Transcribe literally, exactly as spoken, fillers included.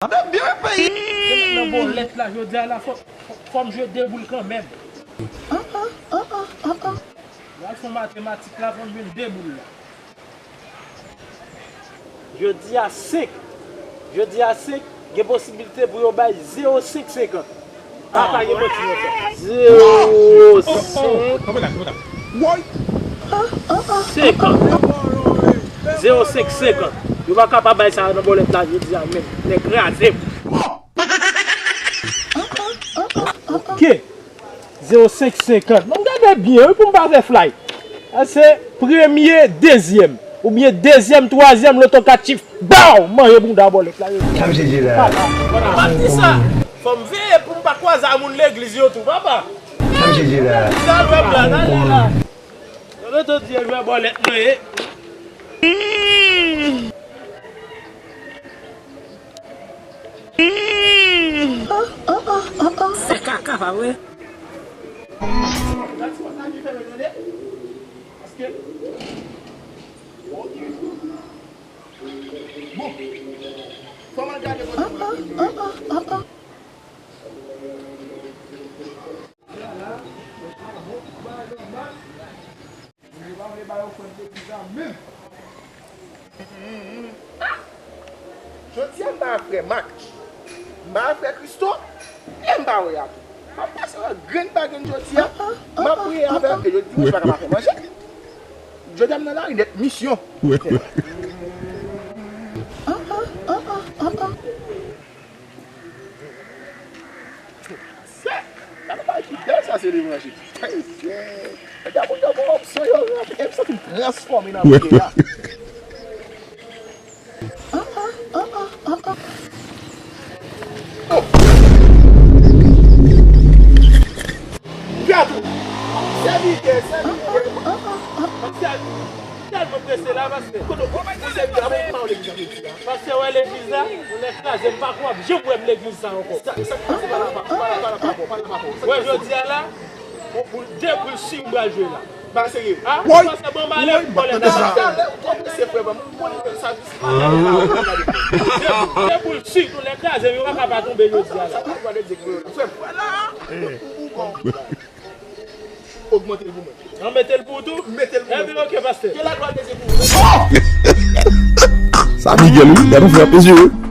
Nan bòlèt la, jodi a la, fò, fò, fò m jwe de boul kanmenm. An, an, an, an, an, an. Lè al fè matematik la, fò m jwe de boul la. Jodi a senk. Jodi a senk, gen posibilite pou yo bay zewo senk senkant. Papa gen manti nan sa. Zewo senk senkant. Zewo senk senkant. Yo pa ka pa bay sa nan bòlèt la jodi a menm. Nèg kraze m. Ok. Zewo senk senkant. Bon, gade byen, wi, pou m pa fè flay. Sa se premye, dezyèm. Oubyen dezyèm, twazyèm, loto kat chif. Baw! Manje bounda bòlèt la. Sa misye di la? Papa, papa, di sa. Fò m veye pou m pa kwaze a moun legliz yo tou, papa. Sa misye di la? Sa lwè blan, ale la. Loto di e jwè bòlèt nou ye. Se kaka, pa vre? Jodi a m pa wè frè Mak, m pa wè frè Christo, e m pa wè a tou. M ap pase wè grenn pa grenn jodi a. M ap priye avè yo, yo di mwen pa ka pa fè manje. Jodi a m nan lari nèt, misyon. Sè, gade bagay ki bèl sa, se li manje. Hey, sè. Gade moun yo gon opsyon yo rantre, epi sa fin transfòme nan manje a. Gade! Sèvitè, sèvitè. Sèvitè. Tèlman prese la, pastè. Kote w pase? Pastè, wè legliz la, yon lè kraze, m pa kwè w ap janm wè m legliz sa ankò. Sa, sa k pase pa la, pa, pa la, pa la, pa bon, pa la, pa bon. Wè jodi a la, yon boul, de boul sik m pral jwe la. Ba serye. Ah, pastè, bon, m ale, m konnen la. Talè ou twò prese, frè, ban m konnen sa, jis m ale la. De, de boul sik, yon lè kraze, m yo pa ka pa tonbe jodi a la. Sa pa vle di ke, frè, vwala. Ogmante l pou mwen. An mete l pou ou tou? Mete l pou mwen. Ebyen, ok, pastè. Ke laglwa de Dye pou ou. Sa Miguel, wi. Gade yon frè pezire.